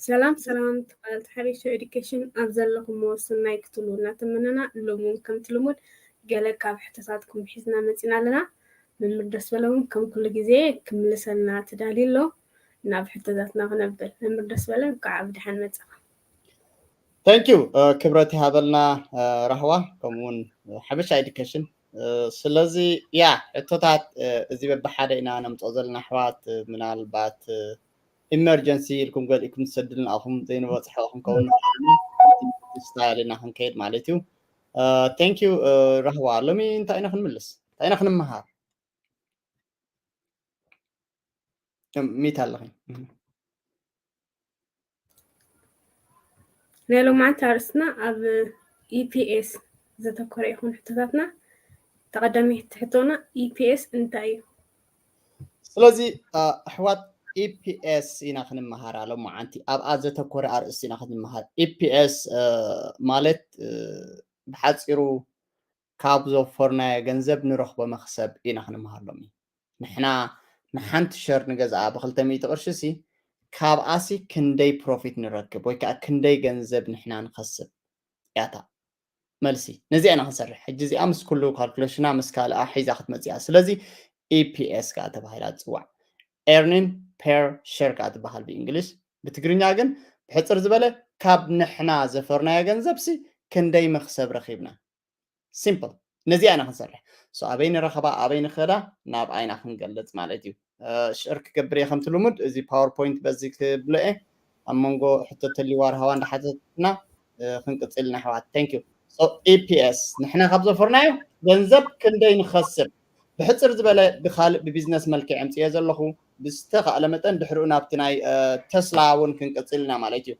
ሰላም ሰላም ተኸታተልቲ ሓሪሾ ኤዱኬሽን ኣብ ዘለኹሞ ሰናይ ክትህሉ እናተመነና፣ ሎሚ እውን ከምቲ ልሙድ ገለ ካብ ሕቶታትኩም ሒዝና መፂና ኣለና። መምህር ደስ በለ እውን ከም ኩሉ ግዜ ክምልሰልና ተዳልዩ ኣሎ። ናብ ሕቶታትና ክነብል። መምህር ደስ በለ፣ እንኳዕ ብደሓን መጻኻ። Thank you። ክብረት ይሃበልና ራህዋ፣ ከምኡ እውን ሓበሻ ኤዱኬሽን። ስለዚ ያ ሕቶታት እዚ በብሓደ ኢና ነምፅኦ ዘለና ኣሕዋት፣ ምናልባት ኢመርጀንሲ ኢልኩም ገሊእኩም ትሰድልና ኢኹም፣ ዘይንበፅሖ ክንከውን ስታይል ኢና ክንከይድ ማለት እዩ። Thank you ራህዋ። ሎሚ እንታይ ኢና ክንምልስ? እንታይ ኢና ክንመሃር? ሚት ኣለኺ። ናይ ሎማዓንቲ ኣርእስትና ኣብ ኢፒኤስ ዘተኮረ ይኹን ሕቶታትና። ተቐዳሚ ሕቶና ኢፒኤስ እንታይ እዩ? ስለዚ ኣሕዋት ኢፒኤስ ኢና ክንመሃራ ሎማዓንቲ፣ ኣብኣ ዘተኮረ ኣርእስቲ ኢና ክንመሃር። ኢፒኤስ ማለት ብሓፂሩ ካብ ዘወፈርናዮ ገንዘብ ንረኽቦ መኽሰብ ኢና ክንመሃር ሎሚ። ንሕና ንሓንቲ ሸር ንገዝኣ ብክልተ ሚእቲ ቅርሺ ሲ ካብኣሲ ክንደይ ፕሮፊት ንረክብ ወይ ከዓ ክንደይ ገንዘብ ንሕና ንኸስብ ያታ መልሲ ነዚኣ ኢና ክንሰርሕ። ሕጂ እዚኣ ምስ ኩሉ ካልኩሌሽና ምስ ካልኣ ሒዛ ክትመፅእ እያ። ስለዚ ኢፒኤስ ከዓ ተባሂላ ትፅዋዕ። Earning per share ከዓ ትበሃል ብእንግሊሽ። ብትግርኛ ግን ብሕፅር ዝበለ ካብ ንሕና ዘፈርናዮ ገንዘብ ሲ ክንደይ መኽሰብ ረኺብና። ሲምፕል። ነዚኣ ኢና ክንሰርሕ። So ኣበይ ንረኸባ ኣበይ ንኸዳ ናብ ኣይና ክንገልፅ ማለት እዩ። ሽር ክገብር እየ ከምቲ ልሙድ እዚ ፓወርፖይንት በዚ ክብሎ እየ። ኣብ መንጎ ሕቶ ተሊዋ ርሃዋ እንዳሓተትና ክንቅፅል ኢና ኣሕዋት። Thank you። So ኢፒኤስ ንሕና ካብ ዘፈርናዮ ገንዘብ ክንደይ ንኸስብ ብሕፅር ዝበለ ብካልእ ብቢዝነስ መልክዕ ኣምፅኦ ዘለኹ ብዝተኻእለ መጠን ድሕሪኡ ናብቲ ናይ ተስላ እውን ክንቅፅል ኢና ማለት እዩ።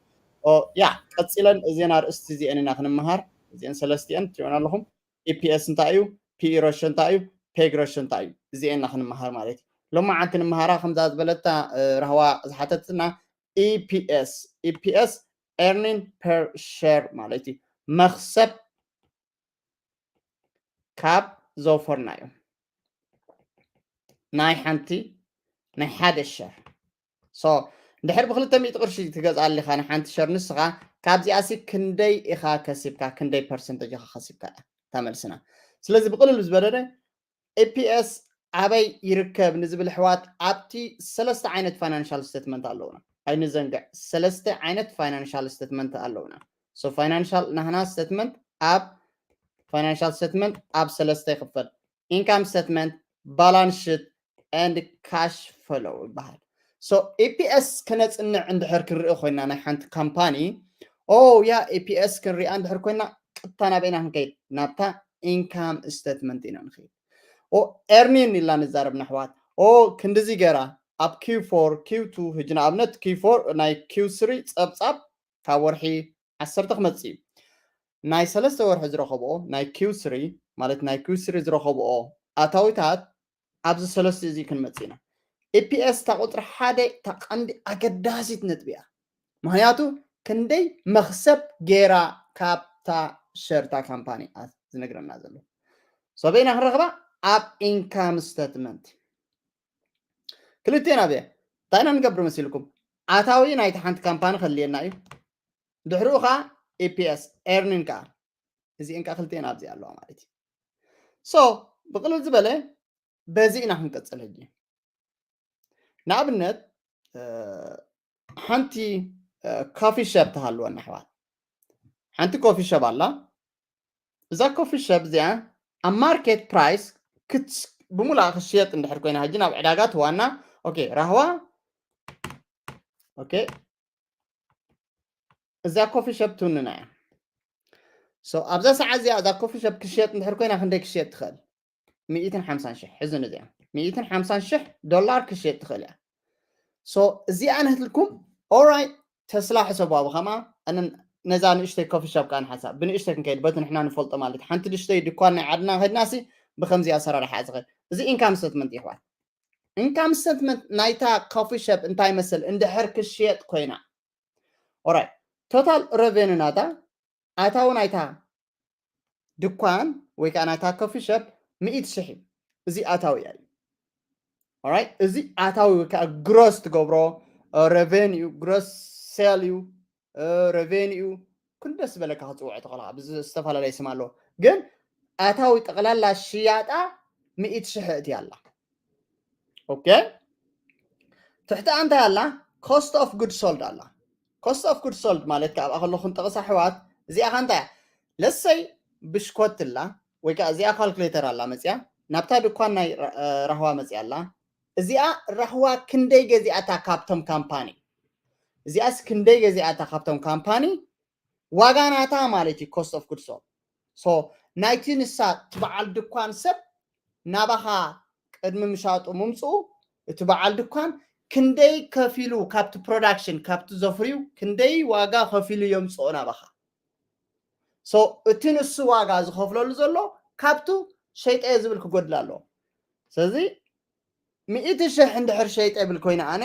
ያ ቀፂለን እዚን ኣርእስቲ እዚአን ኢና ክንመሃር። እዚአን ሰለስቲአን ትሪኦን ኣለኹም። ኢፒኤስ እንታይ እዩ? ፒኢ ሬሾ እንታይ እዩ? ፔግ ሬሾ እንታይ እዩ? እዚአን ኢና ክንመሃር ማለት እዩ። ሎማዓንቲ ንመሃራ ከምዛ ዝበለታ ራህዋ ዝሓተትና ኢፒኤስ ኢፒኤስ earning per share ማለት እዩ። መኽሰብ ካብ ዘውፈርናዮ ናይ ሓንቲ ናይ ሓደ ሸር። So እንድሕር ብክልተ ሚእቲ ቅርሺ ትገዝኣ ኣለኻ ንሓንቲ ሸር፣ ንስኻ ካብዚኣሲ ክንደይ ኢኻ ከሲብካ? ክንደይ ፐርሰንተጅ ኢኻ ከሲብካ? እያ እታ መልስና። ስለዚ ብቅልል ዝበለደ ኢፒኤስ ኣበይ ይርከብ ንዝብል ኣሕዋት ኣብቲ ሰለስተ ዓይነት ፋይናንሻል ስቴትመንት ኣለውና። ኣይንዘንግዕ፣ ሰለስተ ዓይነት ፋይናንሻል ስቴትመንት ኣለውና። So ፋይናንሻል ናህና ስቴትመንት ኣብ ፋይናንሻል ስቴትመንት ኣብ ሰለስተ ይኽፈል። ኢንካም ስቴትመንት፣ ባላንስ ሽት and cash flow ይበሃል። So ኢፒኤስ ክነፅንዕ እንድሕር ክንርኢ ኮይና ናይ ሓንቲ ካምፓኒ ኦ ያ ኢፒኤስ ክንሪኣ እንድሕር ኮይና ቅጥታ ናበይና ክንከይድ? ናብታ ኢንካም ስቴትመንት ኢና ንኸይድ። ኦ ኤርኒን ኢልና ንዛረብ ኣሕዋት። ኦ ክንድዚ ገይራ ኣብ ኪው ፎር ኪው ቱ፣ ሕጂ ንኣብነት ኪው ፎር ናይ ኪው ስሪ ፀብፃብ ካብ ወርሒ ዓሰርተ ክመፅእ እዩ። ናይ ሰለስተ ወርሒ ዝረኸብኦ ናይ ኪው ስሪ ማለት ናይ ኪው ስሪ ዝረኸብኦ ኣታዊታት ኣብዚ ሰለስተ እዚ ክንመፅእ ኢና። ኢፒኤስ እታ ቁፅሪ ሓደ እታ ቀንዲ ኣገዳሲት ነጥቢ እያ። ምክንያቱ ክንደይ መኽሰብ ገይራ ካብታ ሸርታ ካምፓኒ ዝነግረና ዘሎ። So ኣበይና ክንረኽባ? ኣብ ኢንካም ስቴትመንት። ክልቴን ኣብየ እንታይ ኢና ንገብር መሲልኩም? ኣታዊ ናይቲ ሓንቲ ካምፓኒ ከድልየና እዩ። ድሕሪኡ ከዓ ኢፒኤስ ኤርኒን ከዓ እዚአን ከዓ ክልቴን ኣብዚ ኣለዋ ማለት እዩ። So ብቅልል ዝበለ በዚ ኢና ክንቀፅል። ሕጂ ንኣብነት ሓንቲ ኮፊ ሸፕ ትሃልወና ኣሕዋት። ሓንቲ ኮፊ ሸፕ ኣላ። እዛ ኮፊ ሸፕ እዚኣ ኣብ ማርኬት ፕራይስ ብሙሉኣ ክሽየጥ እንድሕር ኮይና፣ ሕጂ ናብ ዕዳጋ ትዋና። ኦኬ ራህዋ። ኦኬ እዛ ኮፊ ሸፕ ትውንና እያ። So ኣብዛ ሰዓት እዚኣ እዛ ኮፊ ሸፕ ክሽየጥ እንድሕር ኮይና ክንደይ ክሽየጥ ትኽእል? ሚእትን ሓምሳን ሽሕ። ሕዝን እዚኣ ሚእትን ሓምሳን ሽሕ ዶላር ክሽየጥ ትኽእል እያ። So እዚኣ ነህትልኩም ኦራይት ተስላ ሕሰቡ ኣብ ከማ ነዛ ንእሽተይ ኮፊ ሸፕ ከዓ ንሓንሳ ብንእሽተይ ክንከይድ በቲ ንሕና ንፈልጦ ማለት ሓንቲ ንእሽተይ ድኳን ናይ ዓድና ከድናሲ ብከምዚ ኣሰራርሓ ዝኸድ እዚ ኢንካም ስተትመንት ይሕዋት። ኢንካም ስተትመንት ናይታ ኮፊ ሸፕ እንታይ መስል እንድሕር ክሽየጥ ኮይና ኦራይት ቶታል ረቨኑ ናታ ኣታዊ ናይታ ድኳን ወይ ከዓ ናይታ ኮፊ ሸፕ ሚእቲ ሽሕ እዩ። እዚ ኣታዊ እዩ። ኦራይት እዚ ኣታዊ ወይ ከዓ ግሮስ ትገብሮ ረቨኒዩ ግሮስ sale እዩ፣ revenue እዩ፣ ክንደስ ዝበለካ ክፅውዖ ትኽእልካ ብዝተፈላለየ ስም ኣለዎ። ግን ኣታዊ ጠቕላላ ሽያጣ ሚእቲ ሽሕ እትያ ኣላ። ኦኬ፣ ትሕቲ እንታይ ኣላ? Cost of goods sold ኣላ። Cost of goods sold ማለት ካብኣ ከለኹም ጠቕሳ ኣሕዋት፣ እዚኣ ከ እንታይ እያ? ለሰይ ብሽኮት ኣላ ወይ ከዓ እዚኣ ካልኩሌተር ኣላ መፅያ፣ ናብታ ድኳን ናይ ራህዋ መፅያ ኣላ። እዚኣ ራህዋ ክንደይ ገዚኣታ ካብቶም ካምፓኒ፣ እዚኣስ ክንደይ ገዚኣታ ካብቶም ካምፓኒ፣ ዋጋ ናታ ማለት እዩ። Cost of goods sold። So ናይቲ ንሳ ትበዓል ድኳን ሰብ ናባኻ ቅድሚ ምሻጡ ምምፅኡ፣ እቲ በዓል ድኳን ክንደይ ከፊሉ ካብቲ ፕሮዳክሽን፣ ካብቲ ዘፍርዩ ክንደይ ዋጋ ከፊሉ የምፅኦ ናባኻ። So እቲ ንሱ ዋጋ ዝኸፍለሉ ዘሎ ካብቱ ሸይጠ ዝብል ክጎድል ኣለዎ። ስለዚ ሚእቲ ሽሕ እንድሕር ሸይጠ ብል ኮይነ ኣነ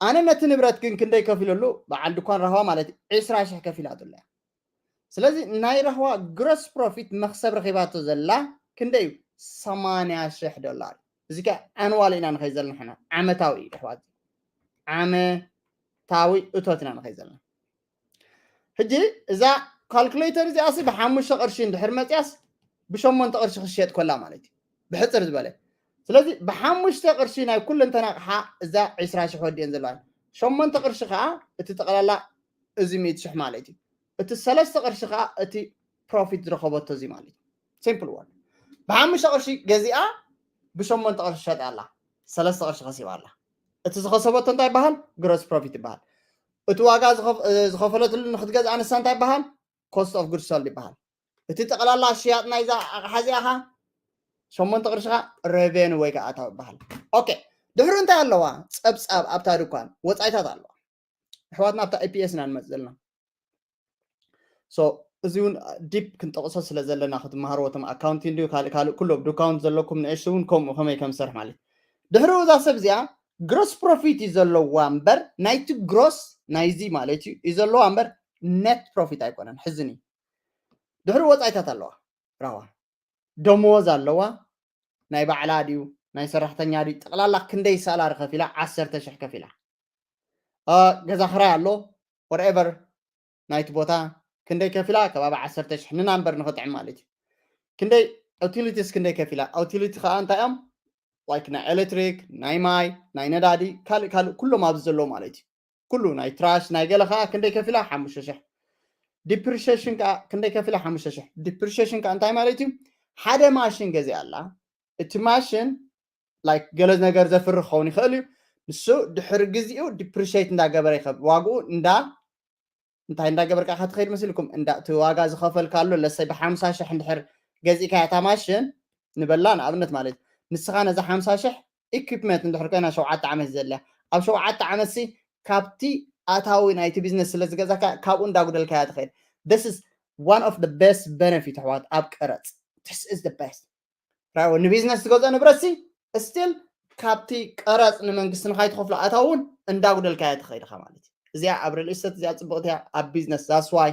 ኣነ ነቲ ንብረት ግን ክንደይ ከፊለሉ? በዓል ድኳን ራህዋ ማለት ዕስራ ሽሕ ከፊላትሉ እያ። ስለዚ ናይ ራህዋ ግሮስ ፕሮፊት መክሰብ ረኺባቶ ዘላ ክንደይ እዩ? ሰማንያ ሽሕ ዶላር። እዚ ከ ኣንዋል ኢና ንኸይ ዘለና ሕና፣ ዓመታዊ እዩ ኣሕዋት፣ ዓመታዊ እቶት ኢና ንኸይ ዘለና። ሕጂ እዛ ካልኩሌተር እዚኣ ሲ ብሓሙሽተ ቅርሺ እንድሕር መፅያስ ብሸሞንተ ቅርሺ ክሽየጥ ኮላ ማለት እዩ ብሕፅር ዝበለ። ስለዚ ብሓሙሽተ ቅርሺ ናይ ኩለንተና ኣቕሓ እዛ ዕስራ ሽሕ ወዲአን ዘለዋ፣ ሸሞንተ ቅርሺ ከዓ እቲ ጠቕላላ እዚ ሚእቲ ሽሕ ማለት እዩ። እቲ ሰለስተ ቅርሺ ከዓ እቲ ፕሮፊት ዝረኸበቶ እዚ ማለት እዩ። ሲምፕል ወርድ። ብሓሙሽተ ቅርሺ ገዚኣ ብሸሞንተ ቅርሺ ሸጢ ኣላ፣ ሰለስተ ቅርሺ ከሲባ ኣላ። እቲ ዝኸሰበቶ እንታይ ይበሃል? ግሮስ ፕሮፊት ይበሃል። እቲ ዋጋ ዝኸፈለትሉ ንክትገዝኣ ንሳ እንታይ ይበሃል? Cost of goods sold ይበሃል። እቲ ጠቕላላ ሽያጥ ናይዛ ኣቕሓ እዚኣ ኸ ሸሞንተ ቅርሺ ኸ ሬቬኑ ወይ ከዓ ኣታዊ ይበሃል። ኦኬ፣ ድሕሩ እንታይ ኣለዋ? ፀብፃብ ኣብታ ድኳን ወፃኢታት ኣለዋ። ኣሕዋትና ኣብታ ኢፒኤስ ኢና ንመፅ ዘለና። So እዚ እውን ዲፕ ክንጠቕሶ ስለ ዘለና ክትመሃርዎ፣ እቶም ኣካውንቲንግ ድዩ ካልእ ካልእ ኩሉ ኣብ ዱካውንት ዘለኩም ንእሽቱ እውን ከምኡ ከመይ ከም ዝሰርሕ ማለት እዩ። ድሕሪ እዛ ሰብ እዚኣ ግሮስ ፕሮፊት እዩ ዘለዋ እምበር ናይቲ ግሮስ ናይዚ ማለት እዩ እዩ ዘለዋ እምበር ኔት ፕሮፊት ኣይኮነን። ሕዝን እዩ። ድሕሪ ወፃኢታት ኣለዋ ራዋ ደሞዝ ኣለዋ፣ ናይ ባዕላ ድዩ ናይ ሰራሕተኛ ድዩ ጠቕላላ ክንደይ ሳላሪ ከፊላ? ዓሰርተ ሽሕ ከፊላ። ገዛ ክራይ ኣሎ፣ ወርኤቨር ናይቲ ቦታ ክንደይ ከፊላ? ከባቢ ዓሰርተ ሽሕ ንናምበር ንኽጥዕም ማለት እዩ። ክንደይ ዩቲሊቲስ ክንደይ ከፊላ? ዩቲሊቲ ከዓ እንታይ እዮም? ላይክ ናይ ኤሌክትሪክ፣ ናይ ማይ፣ ናይ ነዳዲ፣ ካልእ ካልእ ኩሎም ኣብዚ ዘለዉ ማለት እዩ። ኩሉ ናይ ትራሽ ናይ ገለ ከዓ ክንደይ ከፊላ? ሓሙሽተ ሽሕ። ዲፕሪሽሽን ከዓ ክንደይ ከፊላ? ሓሙሽተ ሽሕ። ዲፕሪሽሽን ከዓ እንታይ ማለት እዩ? ሓደ ማሽን ገዚኣ ኣላ። እቲ ማሽን ላይክ ገለ ነገር ዘፍሪ ክኸውን ይኽእል እዩ። ንሱ ድሕሪ ግዜኡ ዲፕሪሽት እንዳገበረ ይኸብ ዋግኡ እንዳ እንታይ እንዳገበርካ ክትኸይድ መሲልኩም እንዳ እቲ ዋጋ ዝኸፈልካሉ ለሰይ ብሓምሳ ሽሕ እንድሕር ገዚእካ እታ ማሽን ንበላ ንኣብነት ማለት ንስኻ ነዛ ሓምሳ ሽሕ ኢኩፕመንት እንድሕር ኮይና ሸውዓተ ዓመት ዘድልያ ኣብ ሸውዓተ ዓመት ሲ ካብቲ ኣታዊ ናይቲ ቢዝነስ ስለ ዝገዛካ ካብኡ እንዳጉደልካያ ትኸይድ። This is one of the best benefit ኣሕዋት ኣብ ቀረፅ። This is the best right? ንቢዝነስ ትገዝኦ ንብረት ሲ ስቲል ካብቲ ቀረፅ ንመንግስቲ ንካይትኸፍሎ ኣታዊ እውን እንዳጉደልካያ ትኸይድ ኢኻ ማለት እዩ። እዚኣ ኣብ ሪል ስቴት እዚኣ ፅብቕቲ እያ ኣብ ቢዝነስ that's why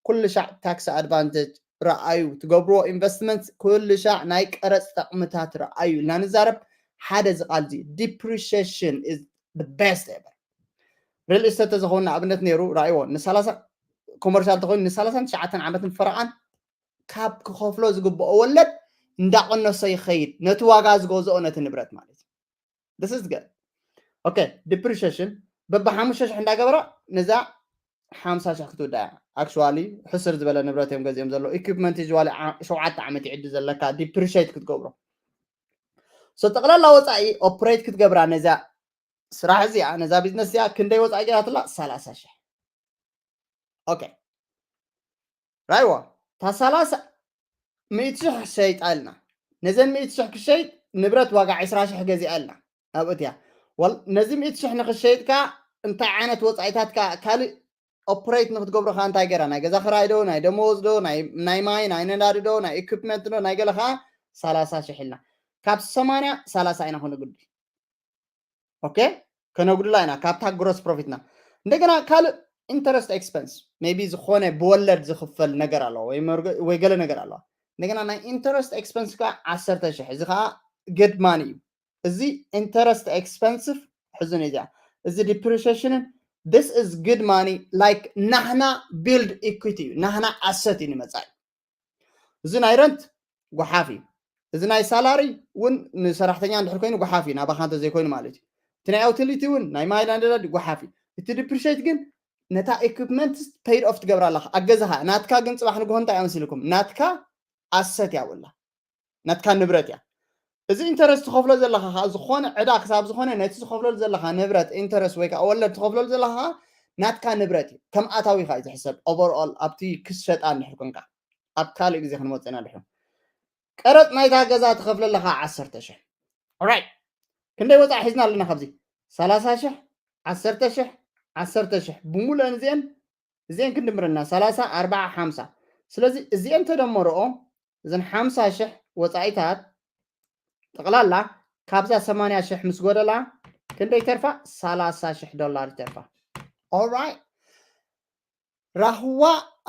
ኩሉ ሻዕ ታክስ ኣድቫንቴጅ ረኣዩ ትገብርዎ ኢንቨስትመንት ኩሉ ሻዕ ናይ ቀረፅ ጠቕምታት ረኣዩ ኢልና ንዛረብ። ሓደ እዚ ቃል እዚ depreciation is the best ever። ሪል ስቴት ተዝኸውን ንኣብነት ነይሩ ረኣይዎ ንሰላሳ ኮመርሻል ተኮይኑ ንሰላሳን ትሽዓተን ዓመትን ፈረቓን ካብ ክኸፍሎ ዝግብኦ ወለድ እንዳቐነሶ ይኸይድ ነቲ ዋጋ ዝገዝኦ ነቲ ንብረት ማለት እዩ። This is good. Okay, depreciation በብሓሙሽተ ሽሕ እንዳገበራ ነዛ ሓምሳ ሽሕ ክትውዳ እያ። ኣክቹዋሊ ሕስር ዝበለ ንብረት እዮም ገዚኦም ዘለዉ ኢኩፕመንት ዩዝዋሊ ሸውዓተ ዓመት ይዕዲ ዘለካ ዲፕሪሽት ክትገብሮ። So ጠቕላላ ወፃኢ ኦፕሬት ክትገብራ ነዛ ስራሕ እዚኣ ነዛ ቢዝነስ እዚኣ ክንደይ ወፃኢ ገይራትላ? ሰላሳ ሽሕ። ኦኬ ራይዋ እታ ሰላሳ ሚእቲ ሽሕ ሸይጣ ኢልና ነዘን ሚእቲ ሽሕ ክሸይጥ ንብረት ዋጋ ዕስራ ሽሕ ገዚኣ ኢልና ኣብኡ እትያ ነዚ ሚእቲ ሽሕ ንክሸይጥካ እንታይ ዓይነት ወፃኢታት ካልእ ኦፕሬት ንክትገብሮ ከዓ እንታይ ገይራ ናይ ገዛ ክራይ ዶ ናይ ደመወዝ ዶ ናይ ማይ ናይ ነዳዲ ዶ ናይ ኢኩፕመንት ዶ ናይ ገለ ከዓ ሰላሳ ሽሕ ኢልና ካብ ሰማንያ ሰላሳ ኢና ክነጉድል ኦኬ ከነጉድላ ኢና ካብታ ግሮስ ፕሮፊትና እንደገና ካልእ ኢንተረስት ኤክስፐንስ ሜቢ ዝኾነ ብወለድ ዝኽፈል ነገር ኣለዎ ወይ ገለ ነገር ኣለዋ እንደገና ናይ ኢንተረስት ኤክስፐንስ ከዓ ዓሰርተ ሽሕ እዚ ከዓ ግድማን እዩ እዚ ኢንተረስት ኤክስፐንስፍ ሕዝን እዚኣ እዚ ዲፕሪሽሽንን This is good money, like ናህና build equity እዩ፣ ናህና asset እዩ ንመጻኢ። እዚ ናይ rent ጓሓፍ እዩ። እዚ ናይ salary እውን ንሰራሕተኛ እንድሕር ኮይኑ ጓሓፍ እዩ፣ ናባኻ እንተ ዘይኮይኑ ማለት እዩ። እቲ ናይ utility እውን ናይ ማይ ናይ ነዳዲ ጓሓፍ እዩ። እቲ depreciate ግን ነታ equipment paid off ትገብራ ኣለኻ፣ ኣገዛኻ ናትካ። ግን ጽባሕ ንግሆ እንታይ እያ መሲልኩም? ናትካ asset እያ ውላ፣ ናትካ ንብረት እያ። እዚ interest ትኸፍሎ ዘለኻ ከዓ ዝኾነ ዕዳ ክሳብ ዝኾነ ነቲ ዝኸፍለሉ ዘለኻ ንብረት interest ወይ ከዓ ወለድ ትኸፍለሉ ዘለኻ ከዓ ናትካ ንብረት እዩ፣ ከም ኣታዊኻ እዩ ዝሕሰብ። Overall ኣብቲ ክሸጣ እንድሕር ኮንካ፣ ኣብ ካልእ ግዜ ክንመጽእ ኢና ድሕሩ። ቀረጽ ናይታ ገዛ ትኸፍለለኻ ዓሰርተ ሽሕ። Alright፣ ክንደይ ወፃኢ ሒዝና ኣለና ካብዚ? ሰላሳ ሽሕ፣ ዓሰርተ ሽሕ፣ ዓሰርተ ሽሕ። ብሙሉአን እዚአን እዚአን ክንድምረና ሰላሳ፣ ኣርባዓ፣ ሓምሳ። ስለዚ እዚአን ተደመረኦ እዘን ሓምሳ ሽሕ ወፃኢታት ጠቕላላ ካብዛ ሰማንያ ሽሕ ምስ ጎደላ ክንደይ ተርፋ? ሰላሳ ሽሕ ዶላር ይተርፋ። Alright፣ ራህዋ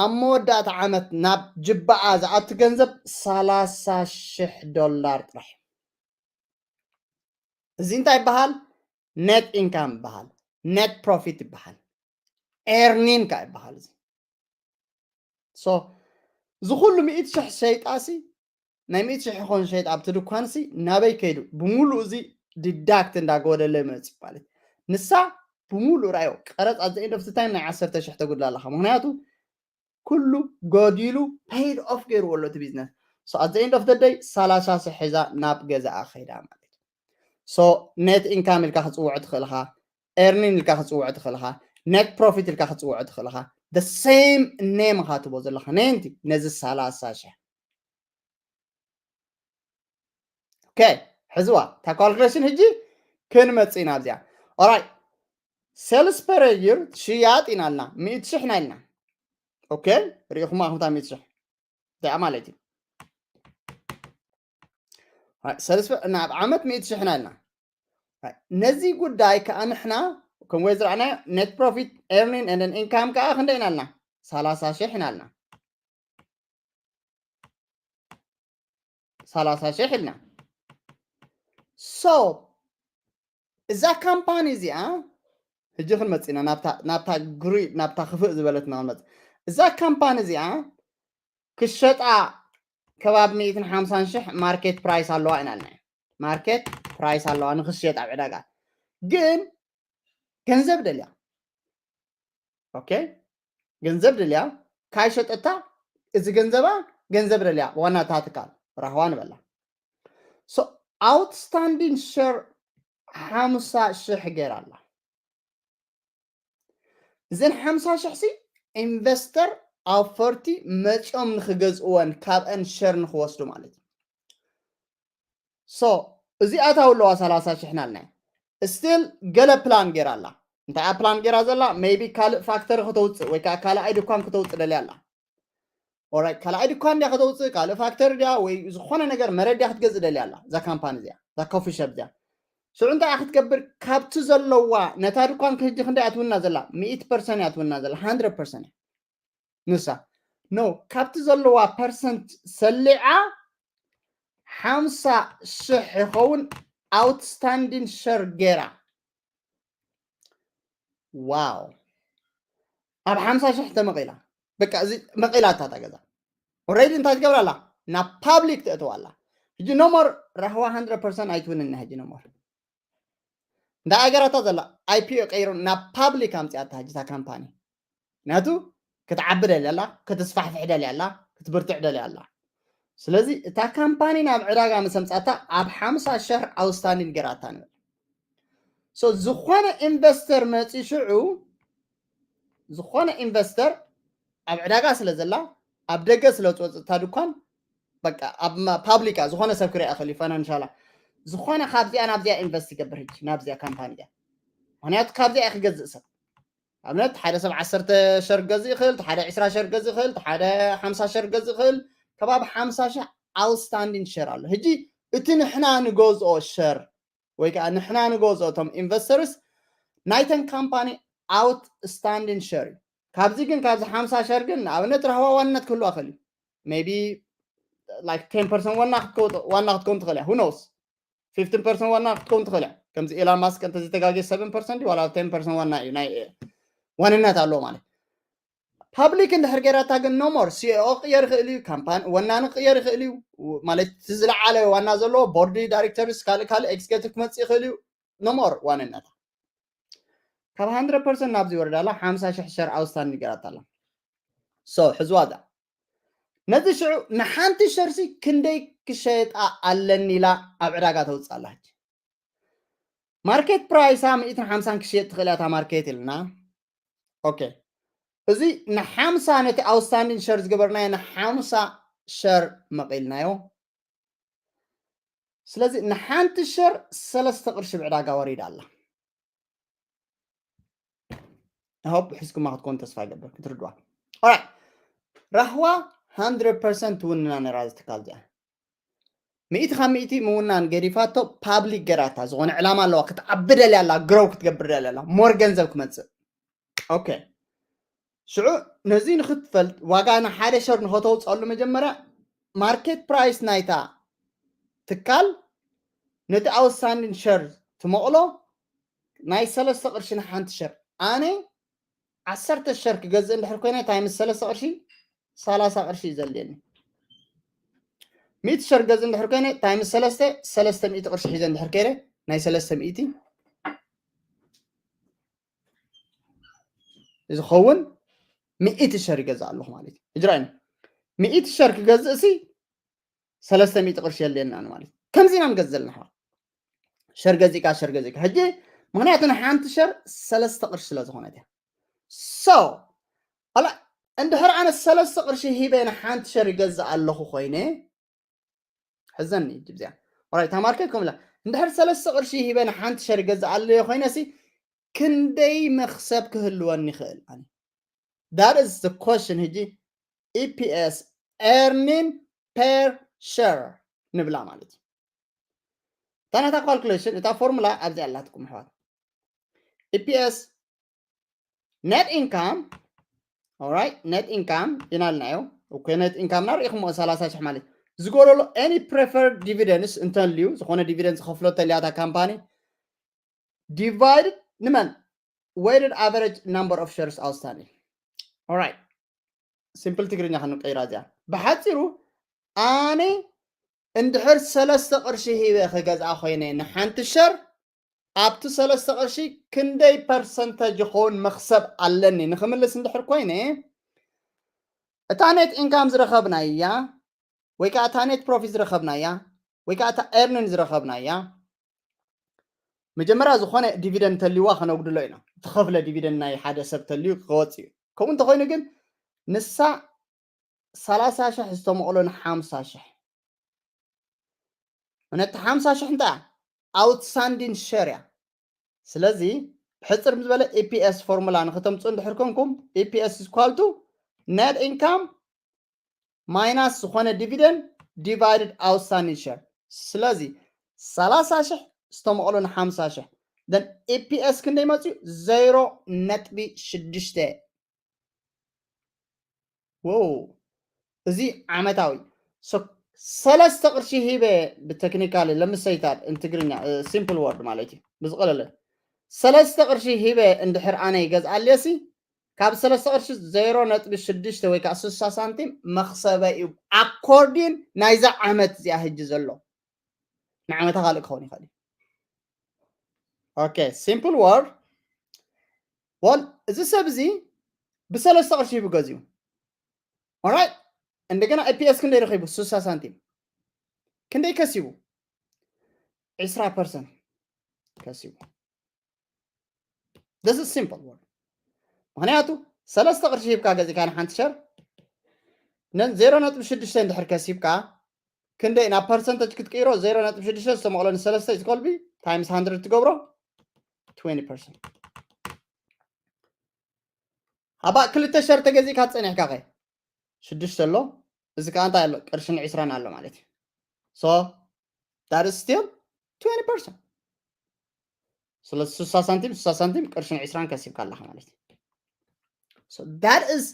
ኣብ መወዳእታ ዓመት ናብ ጅባኣ ዝኣቱ ገንዘብ ሰላሳ ሽሕ ዶላር ጥራሕ። እዚ እንታይ ይበሃል? Net income ይበሃል፣ net profit ይበሃል፣ earning ከኣ ይበሃል። እዚ so እዚ ኩሉ ሚእቲ ሽሕ ሸይጣ ሲ፣ ናይ ሚእቲ ሽሕ ይኾን ሸይጣ ኣብቲ ድኳን ሲ ናበይ ከይዱ? ብምሉእ እዚ deduct እንዳጎደለ ይመጽእ ማለት። ንሳ ብምሉእ ራዮ ቀረጽ at the end of the time ናይ ዓሰርተ ሽሕ ተጉድላ ኣለኻ። ምኽንያቱ ኩሉ ጎዲሉ paid off ገይርዎ ኣሎ እቲ ቢዝነስ። So at the end of the day ሰላሳ ሽሕ ሒዛ ናብ ገዛኣ ከይዳ ማለት እዩ። So net income ኢልካ ክጽውዖ ትኽእል ኢኻ፣ earning ኢልካ ክጽውዖ ትኽእል ኢኻ፣ net profit ኢልካ ክጽውዖ ትኽእል ኢኻ። The same name ኢኻ ትቦ ዘለኻ ነንቲ ነዚ ሰላሳ ሽሕ። Okay፣ ሕዝዋ እታ calculation። ሕጂ ክንመጽእ ኢና ኣብዚኣ። Alright፣ sales per year ሽያጥ ኢና ኣልና፣ ሚእቲ ሽሕ ኢና ኢልና። Okay፣ ርኢኹማ ኣኹምታ ሚእቲ ሽሕ እዚኣ ማለት እዩ። Alright፣ ሰለስተ ናብ ዓመት ሚእቲ ሽሕ ኢና ኢልና። Alright፣ ነዚ ጉዳይ ከኣ ንሕና ከም ወይ ዝረኣናዮ net profit, earning and income ከኣ ክንደይ ኢና ኢልና? ሰላሳ ሽሕ ኢና ኢልና። ሰላሳ ሽሕ ኢልና። So እዛ ካምፓኒ እዚኣ ሕጂ ክንመጽእ ኢና ናብታ፣ ናብታ ግሪ ናብታ ክፍእ ዝበለትና ክንመጽእ። እዛ ካምፓኒ እዚኣ ክሸጣ ከባቢ ሚእትን ሓምሳን ሽሕ market price ኣለዋ ኢና ኢልና። Market price ኣለዋ ንክትሸጥ ኣብ ዕዳጋ፣ ግን ገንዘብ ደልያ። Okay፣ ገንዘብ ደልያ፣ ካይሸጠታ እዚ ገንዘባ፣ ገንዘብ ደልያ ዋና እታ ትካል ራህዋ ንበላ። So outstanding share ሓምሳ ሽሕ ገይራ ኣላ። እዘን ሓምሳ ሽሕ ሲ ኢንቨስተር ኣውፈርቲ መፂኦም ንክገዝእወን፣ ካብአን ሸር ንክወስዱ ማለት እዩ። So እዚ ኣታዊ ኣለዋ ሰላሳ ሽሕ ናልና። Still ገለ ፕላን ገይራ ኣላ። እንታይ እያ ፕላን ገይራ ዘላ? Maybe ካልእ ፋክተሪ ክተውፅእ ወይ ከዓ ካልኣይ ድኳን ክተውፅእ ደልያ ኣላ። Alright፣ ካልኣይ ድኳን ድያ ክተውፅእ፣ ካልእ ፋክተሪ ድያ ወይ ዝኾነ ነገር መረድ ድያ ክትገዝእ ደልያ ኣላ እዛ ካምፓኒ እዚኣ፣ እዛ ኮፊ ሸፕ እዚኣ። ሽዑ እንታይ እያ ክትገብር? ካብቲ ዘለዋ ነታ ድኳን ክህጂ ክንደይ ኣትውና ዘላ? ሚእቲ ፐርሰንት እያ ኣትውና ዘላ፣ ሃንድረድ ፐርሰንት እያ ንሳ። No፣ ካብቲ ዘለዋ ፐርሰንት ሰሊዓ ሓምሳ ሽሕ ይኸውን ኣውትስታንዲንግ ሸር ገይራ። ዋው፣ ኣብ ሓምሳ ሽሕ ተመቒላ። በቃ እዚ መቒላ እታ ገዛ ኦልሬዲ እንታይ ትገብራ ኣላ? ናብ ፓብሊክ ተእትዋ ኣላ። ሕጂ ኖሞር ራህዋ ሃንድረድ ፐርሰንት ኣይትውንን ሕጂ ኖሞር። እንታይ ኣገራታ ዘላ? ኣይፒኦ ቀይሩ ናብ ፓብሊክ ኣምፅኣታ ሕጂ እታ ካምፓኒ። ምክንያቱ ክትዓቢ ደልያ ኣላ፣ ክትስፋሕፍሕ ደልያ ኣላ፣ ክትብርትዕ ደልያ ኣላ። ስለዚ እታ ካምፓኒ ናብ ዕዳጋ ምስ ኣምፃታ ኣብ ሓምሳ ሸር ኣውስታንዲን ገይራታ ንብል። So ዝኾነ ኢንቨስተር መፂ ሽዑ፣ ዝኾነ ኢንቨስተር ኣብ ዕዳጋ ስለ ዘላ፣ ኣብ ደገ ስለ ዝወፅእ እታ ድኳን፣ በቃ ኣብ ማ-፣ ፓብሊካ ዝኾነ ሰብ ክሪኣ ይኽእል እዩ፣ ፋይናንሻላ። ዝኾነ ካብዚኣ ናብዚኣ ኢንቨስት ይገብር ሕጂ፣ ናብዚኣ ካምፓኒ እያ። ምክንያቱ ካብዚኣ እዩ ክገዝእ ሰብ። ኣብነት ሓደ ሰብ ዓሰርተ ሸር ክገዝእ ይኽእል፣ ሓደ ዕስራ ሸር ክገዝእ ይኽእል፣ ሓደ ሓምሳ ሸር ክገዝእ ይኽእል። ከባቢ ሓምሳ ሽሕ ኣውትስታንዲንግ ሸር ኣሎ። ሕጂ እቲ ንሕና ንገዝኦ ሸር ወይ ከዓ ንሕና ንገዝኦ እቶም ኢንቨስተርስ ናይተን ካምፓኒ ኣውትስታንዲንግ ሸር እዩ። ካብዚ ግን ካብዚ ሓምሳ ሸር ግን ንኣብነት ራህዋ ዋንነት ክህልዋ ይኽእል እዩ። Maybe like ten percent ዋና ክትከው-፣ ዋና ክትከውን ትኽእል እያ። Who knows? Fifteen percent ዋና ክትከውን ትኽእል እያ። ከምዚ ኤላን ማስክ እንተዘይተጋግየ ሰቨን ፐርሰንት ዋላ ቴን ፐርሰንት ዋና እዩ ናይ ዋንነት ኣለዎ ማለት። ፓብሊክ እንድሕር ገይራታ ግን no more። ሲኢኦ ክቅየር ይኽእል እዩ፣ ካምፓኒ ወናኒ ክቅየር ይኽእል እዩ። ማለት እቲ ዝለዓለ ዋና ዘለዎ ቦርድ ዳይሬክተርስ፣ ካልእ ካልእ ኤክስኬቲቭ ክመፅእ ይኽእል እዩ። No more ዋንነታ። ካብ hundred percent ናብዚ ወረዳ ኣላ። ሓምሳ ሽሕ ሸር ኣውስታንዲንግ ገይራታ ኣላ። So ሕዝዋ እዛ። ነዚ ሽዑ ንሓንቲ ሸርሲ ክንደይ ክሸጣ ኣለኒ ኢላ ኣብ ዕዳጋ ተውፅእ ኣላ። ሕጂ ማርኬት ፕራይሳ ሚእትን ሓምሳን ክሽየጥ ትኽእል እያ እታ ማርኬት ኢልና። ኦኬ፣ እዚ ንሓምሳ ነቲ ኣውስታንዲንግ ሸር ዝገበርናዮ ንሓምሳ ሸር መቒልናዮ። ስለዚ ንሓንቲ ሸር ሰለስተ ቅርሺ ብዕዳጋ ወሪዳ ኣላ። ሆፕ ሕዝኩማ ክትኮን ተስፋ ይገብር ክትርድዋ። ኦራይት፣ ራህዋ hundred percent ትውንና ነራ እዚ ትካል እዚኣ። ሚእቲ ካብ ሚእቲ ምውናን ገዲፋቶ ፓብሊክ ገራታ ዝኾነ ዕላማ ኣለዋ። ክትዓቢ ደልያ ኣላ፣ ግሮው ክትገብር ደልያ ኣላ፣ ሞር ገንዘብ ክመፅእ። ኦኬ፣ ሽዑ ነዚ ንክትፈልጥ ዋጋ ንሓደ ሸር ንኸተውፀሉ መጀመርያ ማርኬት ፕራይስ ናይታ ትካል ነቲ ኣውስታንዲንግ ሸር ትመቕሎ ናይ ሰለስተ ቅርሺ ንሓንቲ ሸር። ኣነ ዓሰርተ ሸር ክገዝእ እንድሕር ኮይነ ታይምስ ሰለስተ ቅርሺ ሰላሳ ቅርሺ እዩ ዘድልየኒ። ሚእቲ ሸር ገዝእ እንድሕር ኮይነ ታይምስ ሰለስተ ሰለስተ ሚእቲ ቅርሺ ሒዘ እንድሕር ከይደ ናይ ሰለስተ ሚእቲ ዝኸውን ሚእቲ ሸር ይገዝእ ኣለኹ ማለት እዩ። እጅራይነ ሚእቲ ሸር ክገዝእ ሲ ሰለስተ ሚእቲ ቅርሺ የድልየና ማለት እዩ። ከምዚ ኢና ንገዝእ ዘለና ኣሕዋት። ሸር ገዚእካ ሸር ገዚእካ ሕጂ ምክንያቱ ንሓንቲ ሸር ሰለስተ ቅርሺ ስለ ዝኾነት እያ። So ኣላ እንድሕር ኣነ ሰለስተ ቅርሺ ሂበ ንሓንቲ ሸር ይገዝእ ኣለኹ ኮይነ ሕዘኒ ሕጂ እዚኣ ኦራይት እታ ማርኬት ከምላ እንድሕር ሰለስተ ቅርሺ ሂበ ንሓንቲ ሸር ይገዝእ ኣለዮ ኮይነ ሲ ክንደይ መክሰብ ክህልወኒ ይኽእል? ኣነ that is the question። ሕጂ E P S earning per share ንብላ ማለት እዩ። እታ ናታ ካልኩሌሽን እታ ፎርሙላ ኣብዚ ኣላትኩም ኣሕዋት። E P S net income ኦራይት net income ኢናልናዮ። ኦኬ net income ና ርኢኹምዎ ሰላሳ ሽሕ ማለት ዝጎደሎ any preferred dividends እንተልዩ ዝኾነ ዲቪደንድ ዝኸፍሎ ተልያታ ካምፓኒ divided ንመን weighted average number of shares outstanding። ኦራይት ሲምፕል ትግርኛ ክንቀይራ እዚኣ ብሓፂሩ ኣነ እንድሕር ሰለስተ ቅርሺ ሂበ ክገዝኣ ኮይነ ንሓንቲ ሸር ኣብቲ ሰለስተ ቅርሺ ክንደይ ፐርሰንተጅ ይኸውን መክሰብ ኣለኒ ንክምልስ እንድሕር ኮይነ እታ net income ዝረኸብናያ ወይ ከዓ እታ net profit ዝረኸብናያ ወይ ከዓ እታ earning ዝረኸብናያ መጀመርያ ዝኾነ ዲቪደንድ ተልዋ ከነጉድሎ ኢና። እትኸፍለ ዲቪደንድ ናይ ሓደ ሰብ ተልዩ ክወፅ እዩ። ከምኡ እንተኮይኑ ግን ንሳ ሰላሳ ሽሕ ዝተመቕሎ ንሓምሳ ሽሕ ነቲ ሓምሳ ሽሕ እንታይ ኣውትስታንዲንግ ሸር እያ። ስለዚ ብሕፅር ዝበለ E P S ፎርሙላ ንክተምፅኡ እንድሕር ኮንኩም E P S is equal to net income minus ዝኾነ dividend divided outstanding share። ስለዚ ሰላሳ ሽሕ ዝተመቐሎ ንሓምሳ ሽሕ then E P S ክንደይ መፅዩ? ዜሮ ነጥቢ ሽዱሽተ። ው እዚ ዓመታዊ ሰለስተ ቅርሺ ሂበ ብቴክኒካሊ ለምሰይታት እንትግርኛ simple word ማለት እዩ ብዝቀለለ ሰለስተ ቅርሺ ሂበ እንድሕር ኣነ ይገዝኣልየሲ ካብ ሰለስተ ቅርሺ ዜሮ ነጥቢ ሽዱሽተ ወይ ከዓ ስሳ ሳንቲም መክሰበ እዩ። ኣኮርዲን ናይዛ ዓመት እዚኣ ህጂ ዘሎ ንዓመታ ካልእ ክኸውን ይኽእል እዩ። ኦኬ simple word well እዚ ሰብ እዚ ብሰለስተ ቅርሺ ሂቡ ገዚኡ ኦራይት እንደገና E P S ክንደይ ረኺቡ ስሳ ሳንቲም ክንደይ ከሲቡ ዕስራ ፐርሰንት ከሲቡ this is simple word ምክንያቱ ሰለስተ ቅርሺ ሂብካ ገዚእካ ንሓንቲ ሸር ዜሮ ነጥቢ ሽዱሽተ እንድሕር ከሲብካ ክንደይ ናብ ፐርሰንተጅ ክትቅይሮ ዜሮ ነጥቢ ሽዱሽተ ዝተመቕሎ ንሰለስተ is equal to times hundred ትገብሮ twenty percent ኣባእ ክልተ ሸር ተገዚእካ ጸኒሕካ ኸ ሽዱሽተ ኣሎ እዚ ከዓ እንታይ ኣሎ ቅርሽን ዕስራን ኣሎ ማለት እዩ so that is still twenty percent ስለዚ ስሳ ሳንቲም ስሳ ሳንቲም ቅርሽን ዕስራን ከሲብካ ኣለኻ ማለት እዩ so that is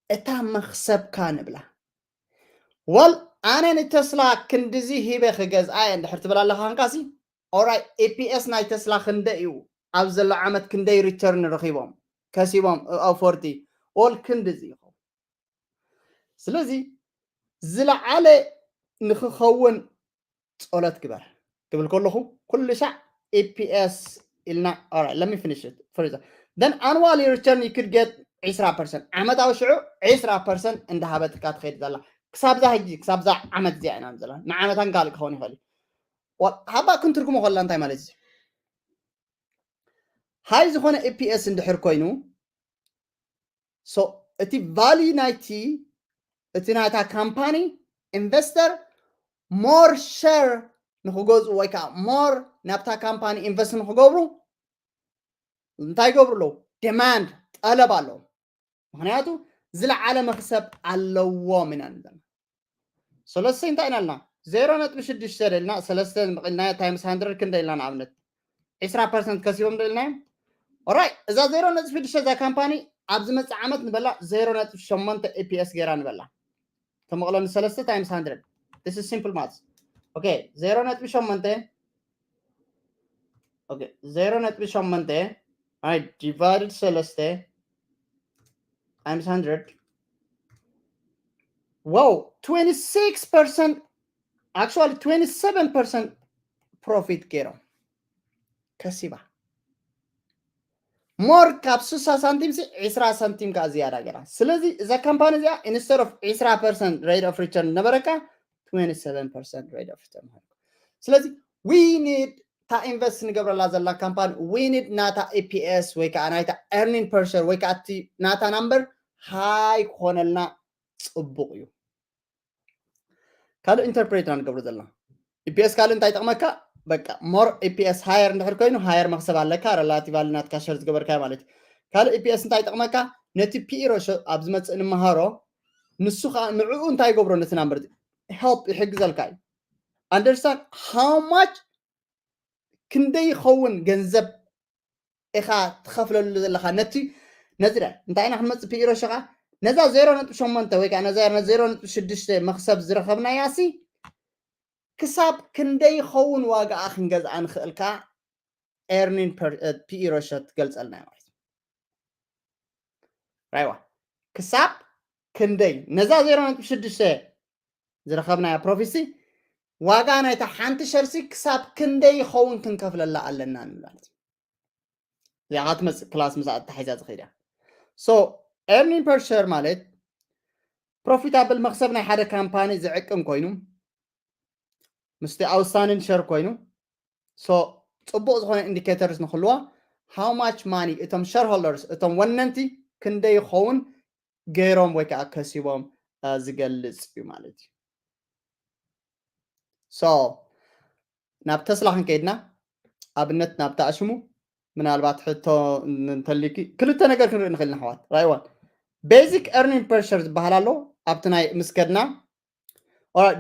እታ መክሰብካ ንብላ well ኣነ ንተስላ ክንድዚ ሂበ ክገዝኣ እየ እንድሕር ትብል ኣለኻ ከንካሲ ኦራይ E P S ናይ ተስላ ክንደ እዩ ኣብ ዘሎ ዓመት ክንደይ ሪተርን ረኺቦም ከሲቦም ኣብ ፎርቲ ኦል ክንድዚ ይኸውን። ስለዚ ዝለዓለ ንክኸውን ጸሎት ግበር ክብል ከለኹ ኩሉ ሻዕ ኢፒኤስ ኢልና። Alright, let me finish it. For example, then annually return you could get ዕስራ ፐርሰንት ዓመታዊ ሽዑ ዕስራ ፐርሰንት እንዳሃበትካ ትኸይድ ዘላ ክሳብዛ ሕጂ ክሳብዛ ዓመት እዚኣ ኢና ዘለና። ንዓመታን ካልእ ክኸውን ይኽእል እዩ። ዋ- ሃባ ክንትርጉሞ ከላ እንታይ ማለት እዩ? ሃይ ዝኾነ ኢፒኤስ እንድሕር ኮይኑ so እቲ ቫልዩ ናይቲ እቲ ናይታ ካምፓኒ ኢንቨስተር ሞር ሸር ንክገዝኡ ወይ ከዓ ሞር ናብታ ካምፓኒ ኢንቨስት ንክገብሩ እንታይ ይገብሩ ኣለዉ? ዲማንድ ጠለብ ኣለዎም። ምክንያቱ ዝለዓለ መክሰብ ኣለዎም ኢና ንብለና። ሰለስተ እንታይ ኢና ኢልና? ዜሮ ነጥቢ ሽዱሽተ ደልና ሰለስተ ምቕልና ታይምስ ሃንድረድ ክንደ ኢልና ንኣብነት ዕስራ ፐርሰንት ከሲቦም ደልና። ኦራይ እዛ ዜሮ ነጥቢ ሽዱሽተ እዛ ካምፓኒ ኣብ ዝመፅእ ዓመት ንበላ ዜሮ ነጥቢ ሸሞንተ ኢፒኤስ ገይራ ንበላ ተመቕለኒ ሰለስተ ታይምስ ሃንድረድ። This is simple maths. Okay, ዜሮ ነጥቢ ሸሞንተ okay, ዜሮ ነጥቢ ሸሞንተ I divided ሰለስተ times hundred. Wow, twenty-six percent, actually twenty-seven percent profit ገይሮም ከሲባ። ሞር ካብ ስሳ ሳንቲም ሲ ዕስራ ሳንቲም ከዓ ዝያዳ ገይራ። ስለዚ እዛ ካምፓኒ እዚኣ instead of ዕስራ ፐርሰንት rate of return ነበረካ twenty-seven percent rate of return። ስለዚ we need እታ ኢንቨስት ንገብረላ ዘላ ካምፓኒ we need ናታ ኢፒኤስ ወይ ከዓ ናይታ earning per share ወይ ከዓ እቲ ናታ ናምበር ሃይ ክኾነልና ፅቡቕ እዩ። ካልእ ኢንተርፕሬት ኢና ንገብሮ ዘለና። ኢፒኤስ ካልእ እንታይ ይጠቕመካ? በቃ ሞር ኢፒኤስ ሃየር እንድሕር ኮይኑ ሃየር መክሰብ ኣለካ፣ ሬላቲቭ ናትካ ሸር ዝገበርካዮ ማለት እዩ። ካልእ ኢፒኤስ እንታይ ይጠቕመካ? ነቲ ፒኢ ሬሾ ኣብ ዝመፅእ ንምሃሮ፣ ንሱ ከዓ ንዕኡ እንታይ ይገብሮ? ነቲ ናምበር ሄልፕ ይሕግዘልካ እዩ። Understand how much ክንደይ ይኸውን ገንዘብ ኢኻ ትኸፍለሉ ዘለኻ ነቲ ነዚ እንታይ ኢና ክንመፅእ ፒኢ ሬሾ ከዓ ነዛ ዜሮ ነጥቢ ሸሞንተ ወይ ከዓ ነዛ ዜሮ ነጥቢ ሽዱሽተ መክሰብ ዝረኸብናያ ሲ ክሳብ ክንደይ ይኸውን ዋጋኣ ክንገዝኣ ንኽእል ከዓ earning per ፒኢ ሬሾ ትገልፀልና ማለት እዩ። ራይዋ ክሳብ ክንደይ ነዛ ዜሮ ነጥቢ ሽዱሽተ ዝረኸብናያ ፕሮፊት ሲ ዋጋ ናይታ ሓንቲ ሸር ሲ ክሳብ ክንደይ ይኸውን ክንከፍለላ ኣለና ንብል ማለት እዩ። እዚኣ ከዓ ትመፅእ ክላስ ምስኣ ተታሒዛ ዝኸይድ እያ። So earning per share ማለት ፕሮፊታብል መክሰብ ናይ ሓደ ካምፓኒ ዝዕቅን ኮይኑ ምስቲ ኣውትስታንዲንግ ሸር ኮይኑ so ፅቡቕ ዝኾነ ኢንዲኬተርስ ንክህልዋ how much money እቶም ሸርሆልደርስ እቶም ወነንቲ ክንደይ ይኸውን ገይሮም ወይ ከዓ ከሲቦም ዝገልፅ እዩ ማለት እዩ። So ናብ ተስላ ክንከይድና ኣብነት ናብታ ኣሽሙ ምናልባት ሕቶ እንተልዩኪ ክልተ ነገር ክንርኢ ንኽእል ኢና ኣሕዋት። ራይዋን ቤዚክ earning per share ዝበሃል ኣሎ ኣብቲ ናይ ምስ ከድና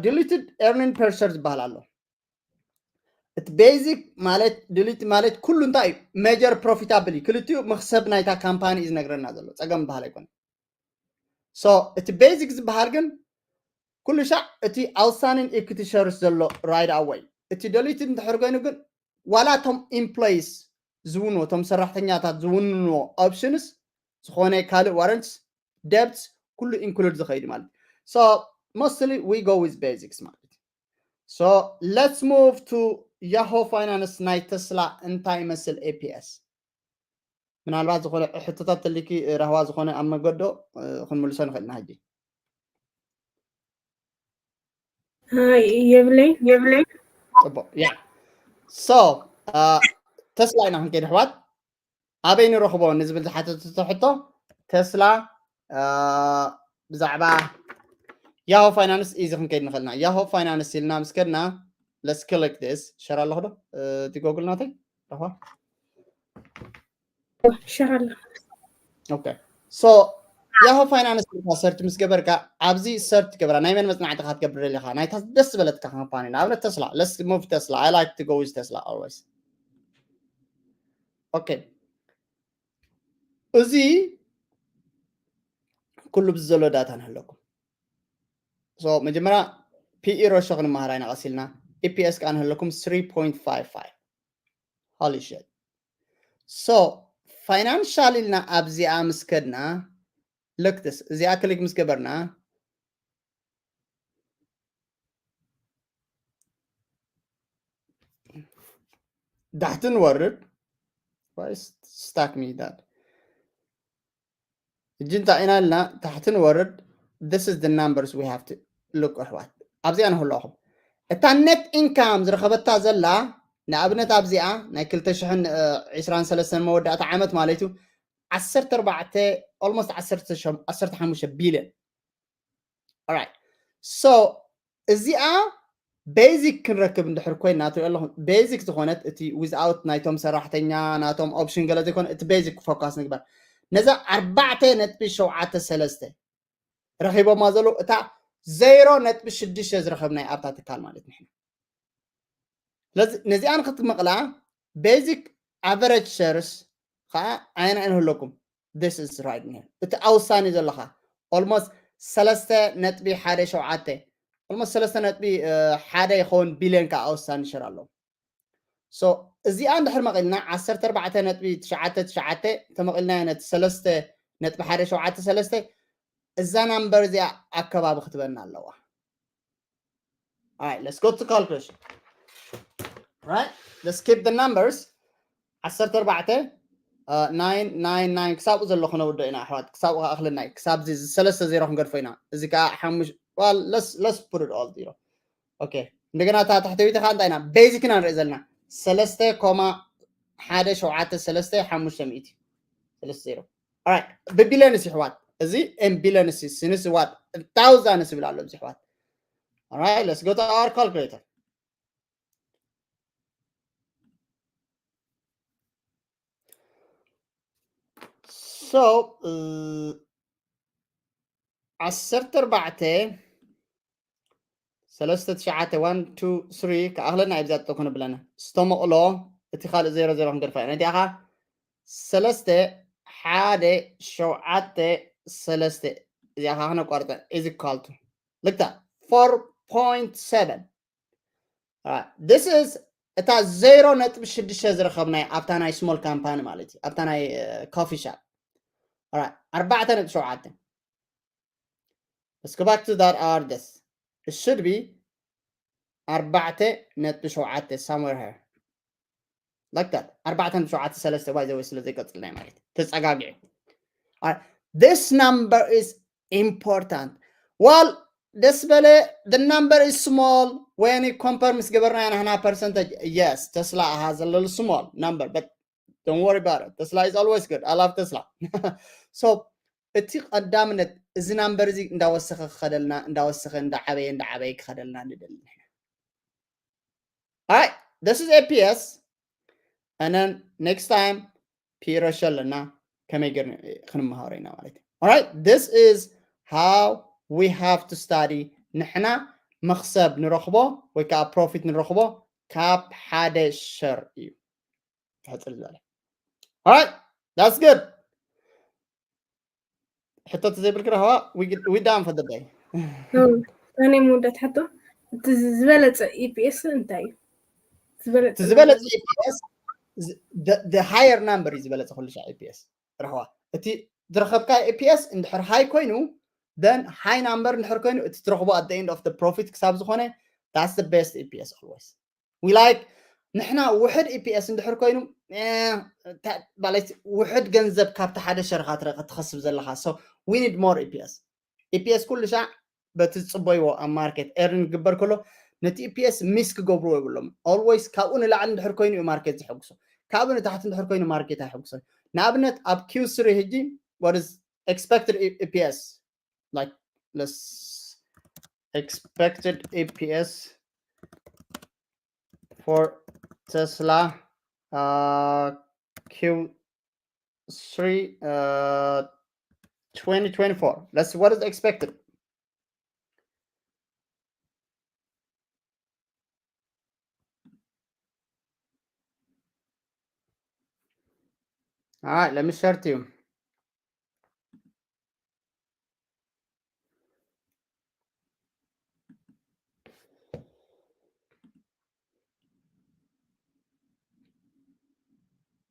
diluted earning per share ዝበሃል ኣሎ። እቲ ቤዚክ ማለት ዲሉትድ ማለት ኩሉ እንታይ እዩ? ሜጀር ፕሮፊታብል እዩ። ክልቲኡ መክሰብ ናይታ ካምፓኒ እዩ ዝነግረና ዘሎ፣ ፀገም ዝበሃል ኣይኮነ። So እቲ ቤዚክ ዝበሃል ግን ኩሉ ሻዕ እቲ ኣውትስታንዲንግ ኢኩቲ ሸርስ ዘሎ ራይት ኣወይ። እቲ ዲሉትድ እንድሕር ኮይኑ ግን ዋላ እቶም ኢምፕሎይስ ዝውንዎ እቶም ሰራሕተኛታት ዝውንዎ ኦፕሽንስ ዝኾነ ካልእ ዋረንትስ ደብትስ ኩሉ ኢንክሉድ ዝኸይድ ማለት እዩ። So mostly we go with basics ማለት እዩ። So let's move to Yahoo Finance ናይ ተስላ እንታይ ይመስል ኤፒኤስ ምናልባት ዝኾነ ሕቶታት ተልኪ ራህዋ ዝኾነ ኣብ መገዶ ክንምልሶ ንኽእል ኢና ሕጂ። የብለይ የብለይ ፅቡቅ ያ so ተስላ ኢና ክንከይድ ኣሕዋት ኣበይ ንረኽቦ ንዝብል ዝሓተተቶ ሕቶ ተስላ ብዛዕባ ያሆ ፋይናንስ ኢዚ ክንከይድ ንኽእልና ያሆ ፋይናንስ ኢልና ምስ ከድና let's click this ሸር ኣለኹ ዶ እቲ ጎግል ናተይ ረኽባ ሸር ኣሎ okay so ያሆ ፋይናንስ ኢልካ ሰርች ምስ ገበርካ ኣብዚ ሰርች ትገብራ ናይ መን መፅናዕቲ ክትገብር ደሊኻ ናይታ ደስ ዝበለትካ ካምፓኒ ንኣብነት ተስላ let's move ተስላ I like to go with ተስላ always okay እዚ ኩሉ ብዚ ዘሎ ዳታ ንህለኩም so መጀመርያ ፒኢ ሬሾ ክንመሃር ኢና ቀሲልና ኢፒኤስ ከዓ ንህለኩም three point five five holy shit so ፋይናንሻል ኢልና ኣብዚኣ ምስ ከድና፣ ሎክትስ እዚኣ ክሊክ ምስ ገበርና፣ ዳሕቲ ንወርድ። ስታክ ሚ ዳድ። እጂ እንታይ ኢና ኢልና ታሕቲ ንወርድ። This is the numbers we have to look ኣሕዋት። ኣብዚኣ ንህለኹም እታ ኔት ኢንካም ዝረኸበታ ዘላ፣ ንኣብነት ኣብዚኣ ናይ ክልተ ሽሕን ዕስራን ሰለስተን መወዳእታ ዓመት ማለት እዩ፣ ዓሰርተ ኣርባዕተ፣ ኦልሞስት ዓሰርተ ሸም-፣ ዓሰርተ ሓሙሽተ ቢልዮን። Alright። So እዚኣ ቤዚክ ክንረክብ እንድሕር ኮይና፣ ትሪኦ ኣለኹም፣ ቤዚክ ዝኾነት፣ እቲ ዊዝኣውት ናይቶም ሰራሕተኛ ናቶም ኦፕሽን ገለ ዘይኮነ፣ እቲ ቤዚክ ፎካስ ንግበር። ነዛ ኣርባዕተ ነጥቢ ሸውዓተ ሰለስተ ረኺቦማ ዘለዉ፣ እታ ዜሮ ነጥቢ ሽዱሽተ ዝረኸብናይ ኣብታ ትካል ማለት ንሕና። ስለዚ ነዚኣ ንክትመቕላ፣ ቤዚክ ኣቨረጅ ሸርስ ከዓ ኣየናይ ንህለኩም? This is right here። እቲ ኣውሳኒ ዘለኻ ኦልሞስት ሰለስተ ነጥቢ ሓደ ሸውዓተ፣ ኦልሞስት ሰለስተ ነጥቢ ሓደ ይኸውን ቢልዮን ከዓ ኣውሳኒ ሸር ኣለዎ። So እዚኣ እንድሕር መቒልና፣ ዓሰርተ ኣርባዕተ ነጥቢ ትሽዓተ ትሽዓተ ተመቒልና፣ ነቲ ሰለስተ ነጥቢ ሓደ ሸውዓተ ሰለስተ፣ እዛ ናምበር እዚኣ ኣከባቢ ክትበና ኣለዋ። Alright, let's go to calculation. Right? Let's keep the numbers. ዓሰርተ ኣርባዕተ፣ uh, ናይን ናይን ናይን ክሳብኡ ዘሎ ክነውዶ ኢና ኣሕዋት። ክሳብኡ ከኣኽለና እዩ። ክሳብ እዚ ሰለስተ ዜሮ ክንገድፎ ኢና። እዚ ከዓ ሓሙሽ-፣ well, let's, let's put it all zero. Okay። እንደገና እታ ታሕተዊት ከዓ እንታይ ኢና? ቤዚክ ኢና ንርኢ ዘለና። ሰለስተ ኮማ ሓደ ሸውዓተ ሰለስተ ሓሙሽተ ሚእቲ። ሰለስተ ዜሮ። Alright። ብቢልዮንስ ይሕዋት። እዚ ኤም ቢልዮንስ፣ since what? ታውዛንስ ይብል ኣሎ ኣብዚ ይሕዋት። Alright, let's go to our calculator. So, uh, ዓሰርተ ኣርባዕተ፣ ሰለስተ ትሽዓተ፣ one two three ከኣኽለና እዩ። ብዛ ጥቕኑ ብለና ስተመቕሎ፣ እቲ ካልእ ዜሮ ዜሮ ክንገድፋ ኢና። እዚኣ ኸዓ ሰለስተ ሓደ ሸውዓተ ሰለስተ፣ እዚኣ ኸዓ ክነቋርጠ፣ is equal to፣ ልክታ፣ four point seven። Alright, this is እታ ዜሮ ነጥቢ ሽዱሽተ ዝረኸብናይ ኣብታ ናይ ስሞል ካምፓኒ ማለት እዩ፣ ኣብታ ናይ ኮፊ ሻፕ። Alright፣ ኣርባዕተ ነጥቢ ሸውዓተ። Let's go back to that R this. It should be ኣርባዕተ ነጥቢ ሸውዓተ somewhere here. Like that. ኣርባዕተ ነጥቢ ሸውዓተ ሰለስተ፣ by the way፣ ስለ ዘይቀጽልናይ ማለት እዩ። ተጸጋጊዑ። Alright, this number is important. Well, ደስ በለ፣ the number is small when you compare ምስ ገበርናዮ ናህና percentage. Yes፣ ተስላ ኣሃ ዘለሉ small number, but don't worry about it. Tesla is always good. I love Tesla. So እቲ ቀዳምነት፣ እዚ ናምበር እዚ እንዳወሰኸ ክኸደልና፣ እንዳወሰኸ፣ እንዳዓበየ፣ እንዳዓበየ ክኸደልና ንደሊ ንሕና። Alright, this is A P S. And then next time P ratio ኣለና፣ ከመይ ጌርና ክንመሃሮ ኢና ማለት እዩ። Alright, this is how we have to study. ንሕና መኽሰብ ንረኽቦ ወይ ከዓ ፕሮፊት ንረኽቦ ካብ ሓደ ሸር እዩ። ሕፅር ዝበለ። Alright, that's good. ሕቶ ተዘይብልኪ ረህዋ፣ we, we done for the day. እኔ መወዳት ሕቶ፣ እቲ ዝበለፀ ኢፒኤስ እንታይ እዩ? ዝበለፀ ኢፒኤስ፣ the higher number እዩ ዝበለፀ ኩሉ ሻዕ ኢፒኤስ ረህዋ። እቲ ዝረኸብካ ኢፒኤስ እንድሕር ሃይ ኮይኑ፣ then high number እንድሕር ኮይኑ፣ እቲ ትረኽቦ at the end of the profit ክሳብ ዝኾነ፣ that's the best ኢፒኤስ always. We like ንሕና ውሕድ ኢፒኤስ እንድሕር ኮይኑ፣ ማለት ውሕድ ገንዘብ ካብቲ ሓደ ሸርኻ ትኸስብ ዘለኻ። So we need more ኢፒኤስ። ኢፒኤስ ኩሉ ሻዕ በቲ ዝፅበይዎ ኣብ ማርኬት ኤርን ክግበር ከሎ፣ ነቲ ኢፒኤስ ሚስ ክገብርዎ የብሎም። Always ካብኡ ንላዕሊ እንድሕር ኮይኑ እዩ ማርኬት ዝሕጉሶ። ካብኡ ንታሕቲ እንድሕር ኮይኑ ማርኬት ኣይሕጉሶን። ንኣብነት ኣብ ኪው ስሪ ሕጂ what is expected ኢፒኤስ? Like, let's expected ኢፒኤስ for Tesla, uh, Q three, uh, twenty twenty-four. Let's see what is expected. All right, let me share to you.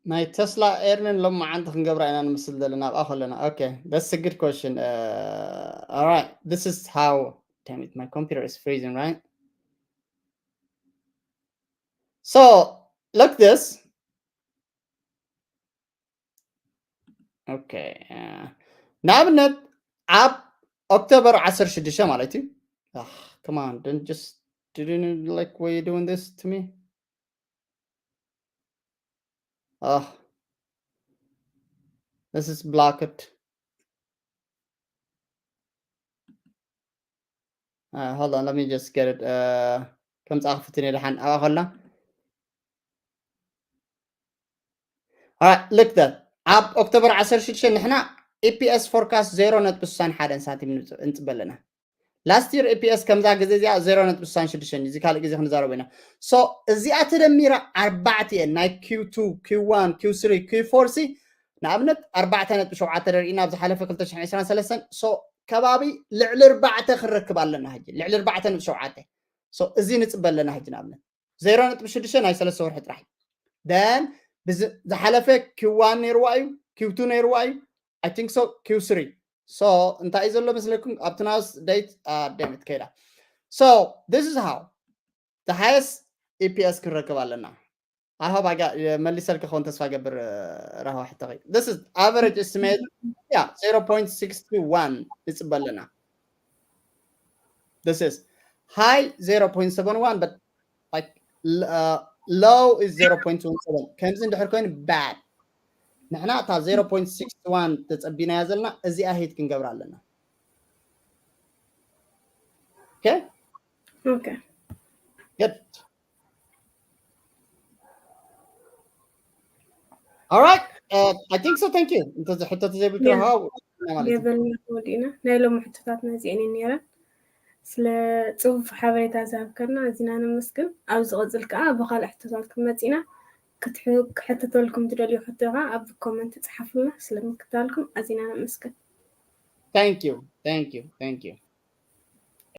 ናይ ተስላ ኤርንን ሎም መዓንቲ ክንገብራ ኢና ንምስል ዘለና ኣብኣ ከለና። Okay, that's a good question. Uh, all right, this is how, damn it, my computer is freezing, right? So, look this. Okay. Uh, ንኣብነት ኣብ ኦክቶበር ዓሰርተ ሽዱሽተ ማለት እዩ። Ah, come on, don't just, didn't like way you doing this to me? Oh, this is blocked. Uh, hold on, let me just get it. Uh, ከም ጻፍ ፍትን ደሓን ኣብኣ ከላ። All right, look that. ኣብ ኦክቶበር ዓሰርተ ሽዱሽተ ንሕና EPS forecast ዜሮ ነጥቢ ስሳን ሓደን ሳንቲም እንጽበ ኣለና። Last year EPS ከምዛ ግዜ እዚኣ ዜሮ ነጥቢ ስሳን ሽዱሽተ፣ እዚ ካልእ ግዜ ክንዛረቦ ኢና። So እዚኣ ተደሚራ ኣርባዕተ እየን፣ ናይ Q two, Q one, Q three, Q four ሲ ንኣብነት ኣርባዕተ ነጥቢ ሸውዓተ ደርኢና ኣብ ዝሓለፈ ክልተ ሽሕን ዕስራን ሰለስተን። So ከባቢ ልዕሊ ኣርባዕተ ክንረክብ ኣለና ሕጂ፣ ልዕሊ ኣርባዕተ ነጥቢ ሸውዓተ። So እዚ ንጽበ ኣለና ሕጂ ንኣብነት ዜሮ ነጥቢ ሽዱሽተ ናይ ሰለስተ ወርሒ ጥራሕ። Then ዝሓለፈ Q one ነይርዋ እዩ፣ Q two ነይርዋ እዩ፣ I think so, Q three። So እንታይ እዩ ዘሎ መስለኩም ኣብቲ ናውስ date? Damn it, ከይዳ። So this is how the highest EPS ክንረክብ ኣለና። I hope I got መሊሰልካ ክኸውን ተስፋ ገብር። ራህዋ ሕቶኺ። This is average estimate, yeah, zero point six two one ንጽበ ኣለና። This is high, zero point seven one, but like, uh, low is zero point two seven. ከምዚ እንድሕር ኮይኑ bad። ንሕና እታ zero point six one ተጸቢናያ ዘለና እዚኣ hit ክንገብራ ኣለና። Okay? Okay. Good. All right. Uh, I think so. Thank you. እንተ ሕቶ ተዘይብልካ Yeah. ሃው ማለት እዩ። ገበልና ወዲእና ናይ ሎሚ ሕቶታትና እዚአን እየን ነይረን። ስለ ጽሑፍ ሓበሬታ ዝሃብከና ኣዚና ነመስግን። ኣብ ዝቕጽል ከዓ ብኻልእ ሕቶታት ክንመጽእ ኢና። ክትሕ- ክሕተተልኩም ትደልዩ ሕቶ ከዓ ኣብ ኮመንት ጸሓፉልና። ስለምክታልኩም ኣዚና ነመስግን። Thank you. Thank you. Thank you.